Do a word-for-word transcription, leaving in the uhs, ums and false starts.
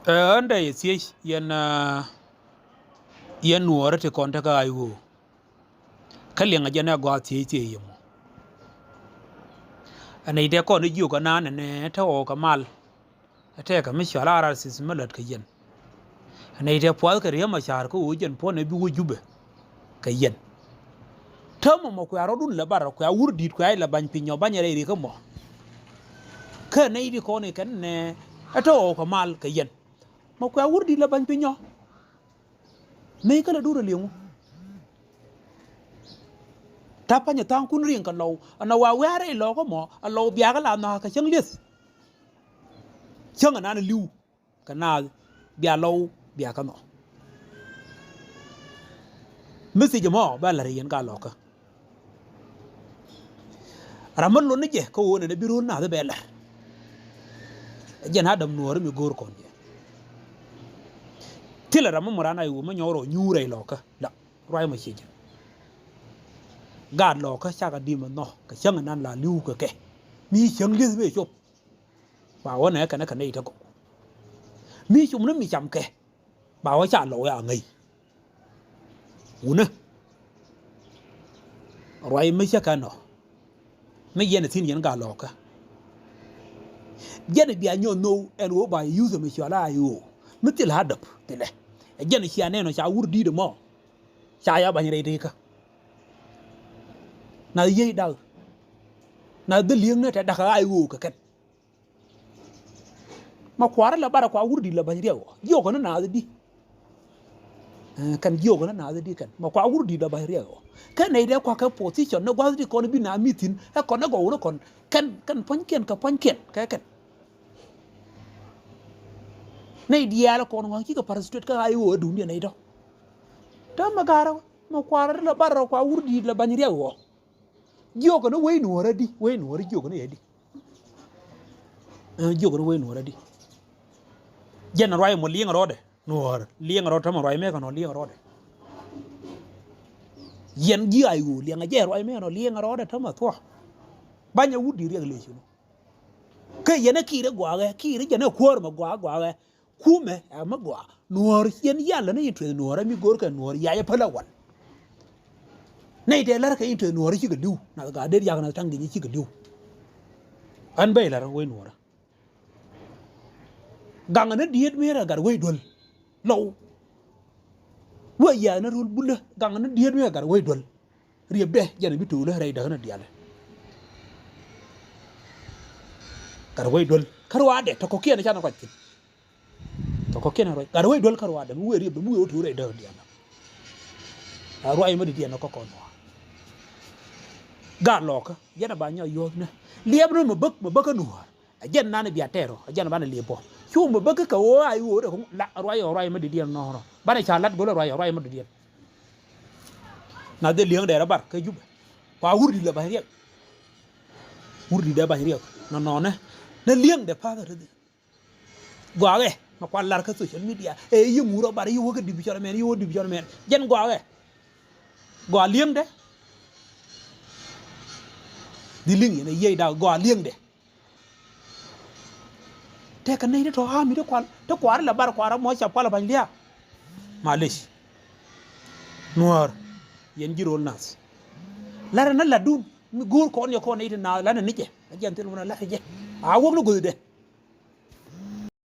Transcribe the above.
Ɛ ɣän dee yɛ thiec yɛn, ɛ, yɛn nuɔɔri ti kɔn te kä I O. Kä liɛŋɛ jɛn ɛ gɔaa thiec thiec yɛ mɔ. Ɛ nɛy tɛ kɔn i̱ jiök ɛ naan ɛnɛ te ɣɔw kɛ mal. Ɛ tɛɛkɛ mi cɔal a R R C mi lät kɛ yɛn. Ɛ nɛy tɛ puath kɛ Riek Machar kä ɣöö jɛn puɔ̱nɛ bi wä Jubɛ kɛ yɛn. Täämɛ mɔ kuɛ rɔ̱dun lɛ bar, kuɛ wur di̱i̱t, kuɛ lɛ ba̱ny piny ɔ, ba̱ny rɛy rikä mɔ. Kä nɛy ti kɔn i̱ kɛn nɛ ɛ te ɣɔw kɛ mal kɛ yɛn. Mɔ kuɛ wur di̱i̱t lɛ ba̱ny piny ɔ. Mëë kä lɛ dur ɛ liŋu. Ta̱pa̱nyɛ tha̱a̱ŋkun riŋ kɛ Lɔw. Ɛn ɛ wa wiaa rɛy Lɔw kä mɔ, ɛ Lɔw biakä la nhɔakä cäŋ lieth. Cäŋ ɛnan li̱w kɛ naath, bia Lɔw bia kä nhɔ. Message mɔ bɛ la̱r yɛn gaa Lɔkä. Ram mi lon ni jɛ kä ɣöö nɛnɛ bi ro̱o̱l naath bɛ la̱r. Jɛn Adam Nuɔɔri mi go̱o̱r kɔn jɛ. Thilɛ ram mi mɔ ran a i̱ ɣöö mi nyɔk rɔ nyuur rɛy Lɔkä. La ruac mɔ ciɛ jɛ. Gaat Lɔkä cakɛ di̱i̱m ɛ nhɔ kɛ cäŋ ɛnan la li̱w kɛ kɛ. Mi cäŋ lieth bɛ cop. Ba wä nɛ kɛnɛ kɛ nɛy te gɔw. Mi cum ni mi cam kɛ. Ba wä ca Lɔw ya ŋäc. Wunä. Ruac mi cä kɛ nɔ. Mi yɛn thi̱n yɛn gaa Lɔkä. Jɛn bia nyɔn nhɔw ɛn ɣöö ba yuth mi cɔal a I O. Mi thil hadap thilɛ. Ɛ jɛn cia nɛn ɔ ca wur di̱i̱t ɛmɔ. Ca ya ba̱ny rɛy rikä. Na yiey dak. Na dhil li̱eŋni tɛ dak a I O kɛ kɛn. Ma kua̱r la bar kua wur di̱t la ba̱ny riɛk ɔ. Jiɔk ni naath di. Eh, kɛn jiɔk ni naath di kɛn. Ma kua wur di̱t la ba̱ny riɛk ɔ. Kɛn nɛy dee kua kɛ position ni gua̱th di kɔn bi na mithin. Ɛ kɔn ni gɔw ni kɔn. Kɛn, kɛn pua̱nykiɛn kɛ pua̱nykiɛn kɛ kɛn. Nɛy diaal kɔn ŋɔ̱a̱ŋ cikɛ participate kä I O duundiɛn nɛy tɔ. Täämɛ ga̱rä ma kua̱r la bar kua wur di̱t la ba̱ny riɛk ɔ. Jiɔk ni wec nuɔ̱ɔ̱rä di, wec nuɔ̱ɔ̱rä jiɔk ni yɛ di. Eh, jiök ni wec nuɔ̱ɔ̱rä di. Jɛn ruac mɔ li̱eŋ rɔɔdɛ nuɔ̱ɔ̱r li̱eŋ rɔɔdɛ tämɛ ruac mɛ kɛ nɔ li̱eŋ rɔɔdɛ. Yɛn ji̱ I O liɛŋɛ jɛ ruac mɛ kɛ nɔ li̱eŋ rɔɔdɛ tämɛ thuɔ̱k. Banyɛ wut di̱t riɛk lëë cunu. Kä yɛn ɛ ki̱i̱r ɛ gua̱a̱kɛ ki̱i̱r ɛ jɛn ɛ kuäär mɛ gua̱a̱k gua̱a̱kɛ. Kumɛ ɛ mi gɔaa nuɔ̱ɔ̱r ciɛn yal ni interest nuɔ̱ɔ̱r ɛ mi go̱o̱r kɛ nuɔ̱ɔ̱r yac ɛ päl ɛ wal. Nɛy tɛ la̱r kɛ interest nuɔ̱ɔ̱r ɛ cikɛ li̱w nath gaa der yak nath taŋ gi̱ny ɛ cikɛ li̱w. Ɣän ben la̱r wec nuɔ̱ɔ̱r ɛ gaŋ ni diet mi rɛ gat wec duel Lɔw. Wec yac ni rul bulä gaŋ ni diet mi rɛ gat wec duel. Riepdɛ jɛn bi to̱o̱lä rɛy däkni diaal. Gat wec duel kä ruaadɛ tɔ kɔ̱kiɛn canɛ ruac thi̱n. Tɔ kɔ̱kiɛn ruac gat wec duel kä ruaadɛ mi wëë riepdɛ mi wëë wä to̱o̱l rɛy däkni diaal. A ruac mi didiɛn ɔ kä kɔn nuaar. Gat Lɔkä jɛn a ba nyɔk yuɔ̱th nä liɛp ni mɛ bäk mɛ bäk kä nuaar. A jɛn nan bia tɛɛr ɔ a jɛn a banɛ liep bɔ cu mɛ bäk kä ɣöö a i̱ ɣöö rɛ la ruac ɔ ruac mi didiɛn nɔɔrɔ banɛ ca lat go̱l a ruac ɔ ruac mi didiɛn. Na dhil li̱eŋdɛ rɔ bar kä Jubɛ kua wur di̱t la ba̱ny riɛk. Wur di̱t dee ba̱ny riɛk nɔnɔnɛ. Nɛ li̱eŋdɛ pa̱th ɛ te dhil gɔakɛ ma kua lar kä social media ɛ yi ŋur ɔ bar yi wä kä division mɛn yi wä division mɛn jɛn gɔakɛ. Gɔaa li̱eŋdɛ. Dhil li̱ŋ yɛn ɛ yiey dak gɔaa li̱eŋdɛ. Tɛkɛ nɛy ti tɔ ami ti kual ti kuari la bar kuara mɔ ca kual a pa̱ny lia̱a̱. Malec. Nuäär yɛn ji̱ ro̱l nath. Larɛ ni latdun mi go̱o̱r kɔn yɛ kɔn nɛy ti naath lanɛ ni jɛ a jiɛn thil wun a larɛ jɛ. A wäk ni go̱thdɛ.